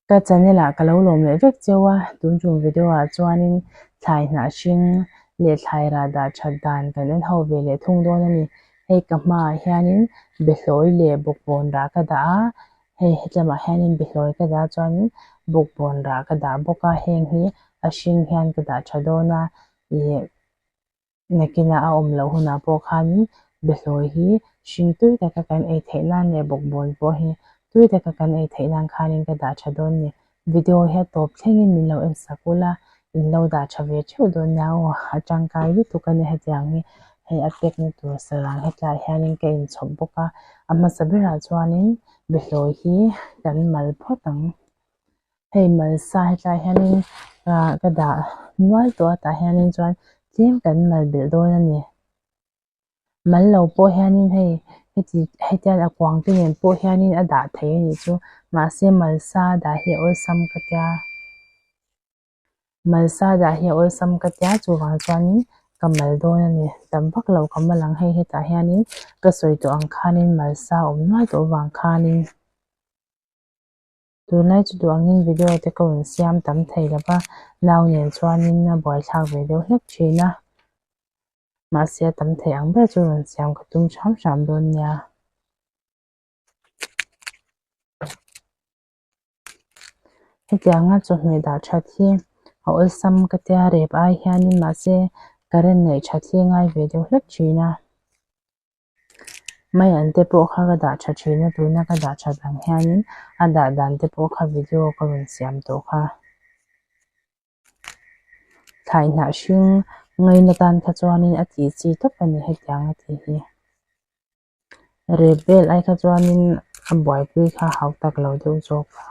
Ka channel ah ka lo lawm leh vek cheu a, tun tum video ah chuanin thlai hnah hring leh thlai rah dah that dan kan en ho ve leh thung dawn a ni. Hei ka hmaah hianin behlawi leh bawkbawn rah ka dah a, hei hetlamah hianin behlawi ka dah chuanin bawkbawn rah ka dah bawk a, heng hi a hring hian ka dah tha dawn a ih Nakinah a awm loh hunah pawh khanin behlawi hi hring tui taka kan ei theih nan leh bawkbawn pawh hi tui taka kan ei theih nan khanin ka dah tha dawn ni. Video hi a tawp thlengin min lo en sak ula, in lo dah tha ve theuh dawn nia aw, a tangkai lutuk a ni hetiang hi. Hei a pekna tur sarang hetlaiah hianin ka inchhawp bawk a, a hmasa berah chuanin behlawi hi kan mal phawt ang. Hei malsa hetlai hianin ah ka dah nual tawh a tah hianin chuan tlem kan mal belh dawn a ni. Mal lo pawh hianin hei heti hetian a kuang te nen pawh hianin a dah theih a nih chu mahse malsa dah hi a awlsam ka tia. Malsa dah hi a awlsam ka tia chuvang chuanin ka mal dawn a ni. Tam vak lo ka mal ang hei hetah hianin ka sawi tawh ang khanin malsa a awm nual tawh avang khanin. Tunlai chu duh angin video te ka rawn siam tam thei lo va, nau nen chuanin a buaithlak ve deuh hlek thin a, mahse a tam thei ang ber chu rawn siam ka tum hram hram dawn nia. Hetianga chawhmeh dah that hi a awlsam ka tia rep ai hianin mahse current neih that hi a ngai ve deuh hlek thin a. Mai an te pawh kha ka dah tha thin a tuna ka dah that ang hianin a dah dan te pawh kha video ka rawn siam tawh kha. Thlai hnah hring ngaina tan kha chuanin a tih chi tawp a ni hetiang a tih hi. Rep vel ai kha chuanin a buaipui kha hau tak lo deuh zawk a.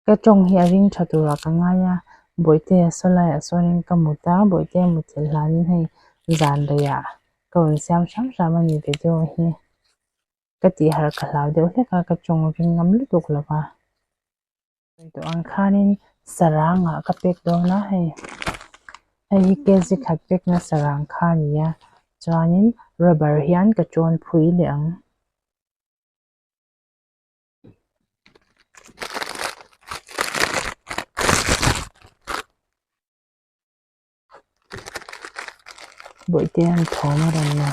Ka tawng hi a ring tha turah ka ngai a, Bawihtea saw laiah sawnin ka mut a, Bawihtea mut thil hlanin hei zan reiah ka rawn siam hram hram a ni video hi. Ka tih harh ka hlau deuh hlek a, ka tawng ring ngam lutuk lo va. Tawh ang khanin sarang ah ka pek dawn a hei, hei hi kg khat pekna sarang kha a ni a, chuanin rubber hian ka tawn phui leh ang. Bawihte an thawm a rawn la.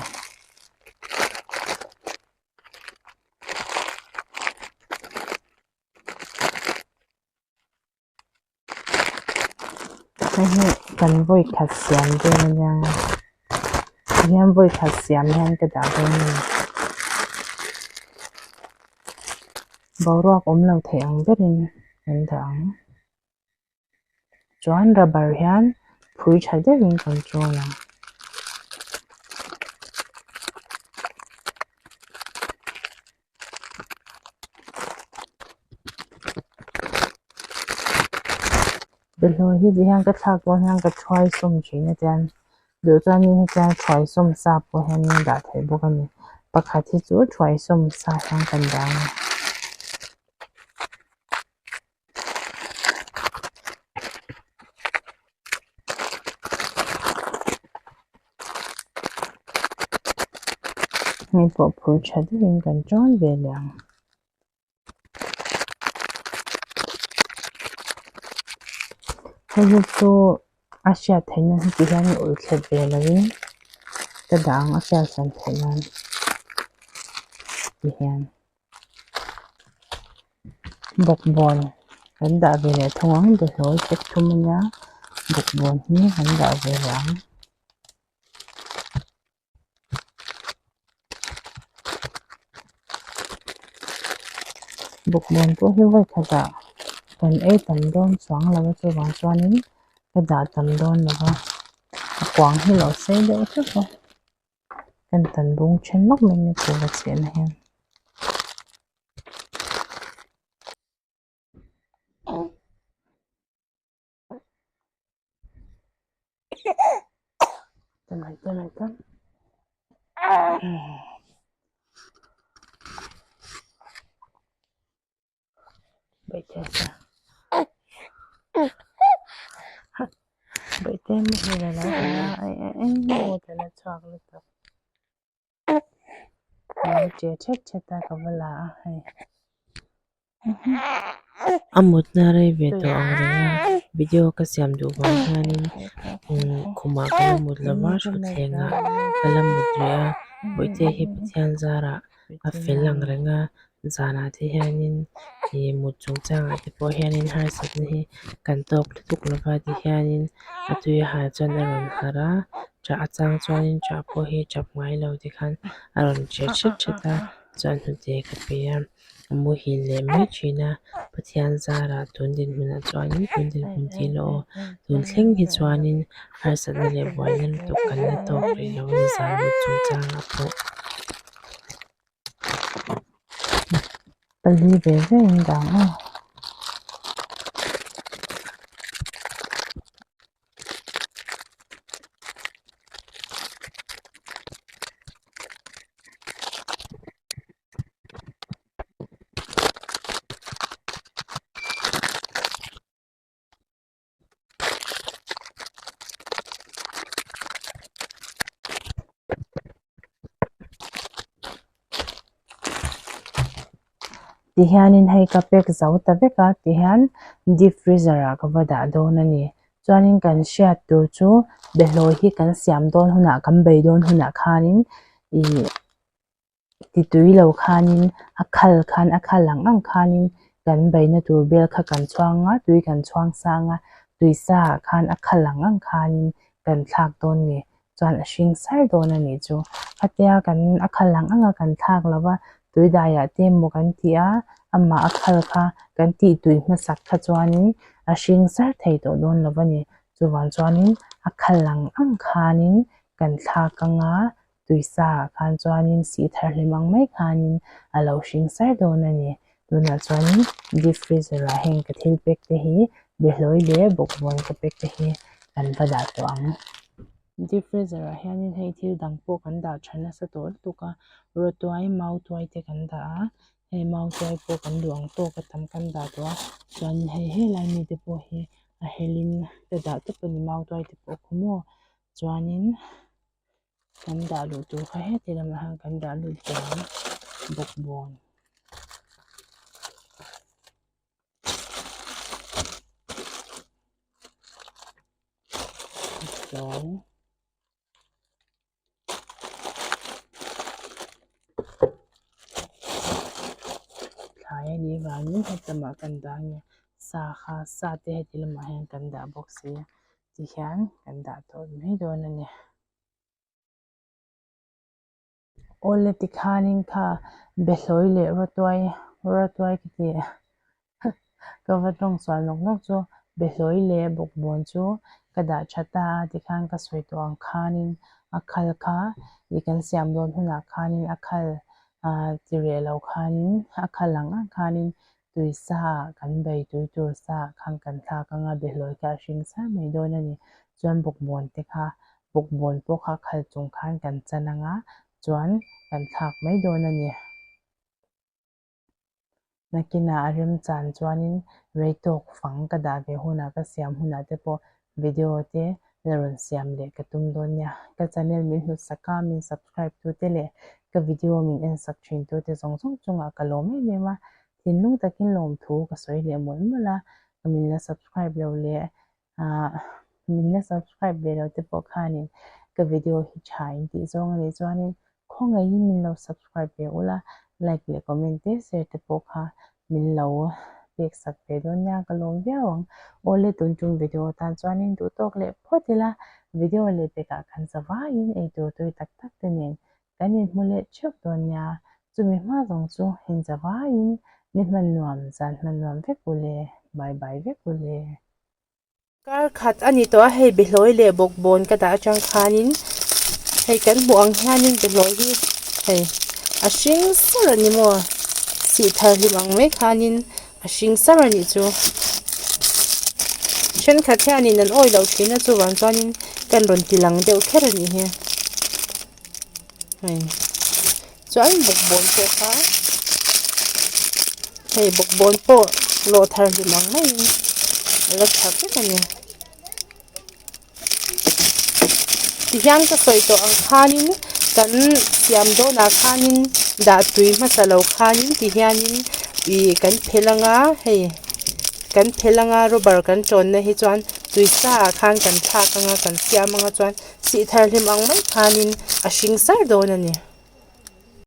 Hei hi kan vawi khat siam vel a nia tihian vawi khat siam hian ka dah dawn a ni boruak awm lo thei ang berin kan dah ang chuan rubber hian phui tha deuhin kan chawl ang. Bawlhhlawh hi ti hian ka thlak pawh hian ka thuai sawm thin a tiang duh chuanin hetiang thuai sawm sa pawh hian in dah theih bawk a ni pakhat hi chu thuai sawm sa hian kan dah a ni. Hei pawh phur tha deuhin kan tawn ve leh ang. Hei hi chu a hriat theih nan heti hian i ulh thlep ve lovin ka dah ang a hriat hran theih nan ti hian. Bawkbawn kan dah ve leh thung ang bawlhhlawh pack thum a nia bawkbawn hi kan dah ve leh ang. Bawkbawn pawh hi vawi khatah kan ei tam dawn chuang lo a chuvang chuanin ka dah tam dawn lo va a kuang hi lo sei deuh hlek a. Kan tan bung then lawk mai ni tur a chhehna hian. Bawihte muhil a lo haw a engemaw te la chhuak lutuk lo che thet thet a ka va la a hei. A mutna rei ve tawh ang reng a, video ka siam duh vang hianin khumah ka la mut lo va, thutthlengah ka la mut rih a, bawihte hi Pathian zarah a fel ang reng a, zanah te hianin ih mut chungchangah te pawh hianin harsatna hi kan tawk lutuk lo va tihianin a tui a hal chuan a rawn harh a, ṭah a chang chuanin ṭah pawh hi ṭap ngai lo tikhan a rawn ṭe ṭhet ṭhet a chuan hnute ka pe a. A muhil leh mai thin a, Pathian zarah tun dinhmunah chuanin tun dinhmun tih loh aw, tun thleng hi chuanin harsatna leh buaina lutuk kan la tawk rih lo a ni zan mut chungchangah pawh. Pali ve ve in dang aw. Tihianin hei ka pack zo ta vek a tihian deep freezer ah ka va dah dawn a ni chuanin kan hriat tur chu behlawi hi kan siam dawn hunah kan bei dawn hunah khanin ih Ti tui lo khanin a khal khan a khal ang ang khanin kan baina tur bel kha kan chhuang a, tui kan chhuang sang a, tui sa ah khan a khal ang ang khanin kan thlak dawn ni chuan a hring sar dawn a nih chu. Khatia kan a khal ang ang a kan thlak lo va, tui daiah te emaw kan tih a, amah a khal kha kan tih tui hmasak kha chuanin a hring sar thei tawh dawn lo va ni. Chuvang chuanin a khal ang ang khanin kan thlak ang a, Tuisa ah khan chuanin sih thar hlim ang mai khanin a lo hring sar dawn a ni. Tunah chuanin deep freezer ah heng ka thil pack te hi behlawi leh bawkbawn ka pack te hi kan va dah tawh ang. Deep freezer ah hianin hei thil dang pawh kan dah tha nasa tawh lutuk a, rawtuai mautuai te kan dah a, hei mautuai pawh kan duh ang tawk a tam kan dah tawh a, chuanin hei helai mi te pawh hi a helin ka dah tawp a ni mautuai te pawh khu maw chuanin. Kan dah luh tur kha heti lamah hian kan dah lut ve ang bawkbawn. Tlawng. Thlai a nih vangin hetlama kan dah nge sa kha sa te heti lamah hian kan dah bawk si a tihian kan dah tawh mai dawn a ni. Awle tikhanin kha behlawi leh rawtuai rawtuai ka ti ka va tawng sual nawk nawk chu behlawi leh bawkbawn chu ka dah tha ta a tikhan ka sawi tawh ang khanin a khal kha ih kan siam dawn hunah khanin a khal ah ti reh lo khanin a khal ang ang khanin tui sa kan bei tui tur sa khan kan thlak anga behlawi kha a hring sar mai dawn a ni chuan bawkbawn te kha bawkbawn pawh kha khal chung khan kan chan anga chuan kan thlak mai dawn a ni. Nakinah a remchan chuanin rei tawk fang ka dah ve hunah ka siam hunah te pawh video te la rawn siam leh ka tum dawn nia. Ka channel min hlut sak a, min subscribe tu te leh ka video min en sak thin tu te zawng zawng chungah ka lawm em em a, thinlung takin lawmthu ka sawi leh mawlh mawlh a, ka min la subscribe lo leh Ahh min la subscribe ve lo te pawh khanin ka video hi tha in tih zawng a nih chuanin khawngaihin min lo subscribe ve ula like leh comment te share te pawh kha min lo pek sak ve dawn nia ka lawm viau ang. Awle tun tum video tan chuanin duh tawk leh phawt ila video leh pekah kan za vaiin eitur tui tak tak te nen kan inhmu leh theuh dawn nia chumi hma zawng chu in za vaiin ni hman nuam zan hman nuam vek ule bye bye vek ule. Kar khat a ni tawh a, hei behlawi leh bawkbawn ka dah atang khanin hei kan hmuh ang hianin behlawi hi hei a hring sar a ni maw sih thar hlim ang mai khanin a hring sar a nih chu thenkhat hianin an awih loh thin a chuvang chuanin kan rawn ti lang deuh kher a nih hi hei chuan bawkbawn pawh kha hei bawkbawn pawh lawh thar hlim ang maiin a la tha vek a ni tihian ka sawi tawh ang khanin kan siam dawnah khanin dah tui hmasa lo khanin tihianin ih kan phel anga hei. Kan phelh anga rubber kan tawnna hi chuan tui sa ah khan kan thlak anga kan siam anga chuan sih thar hlim ang mai khanin a hring sar dawn a ni.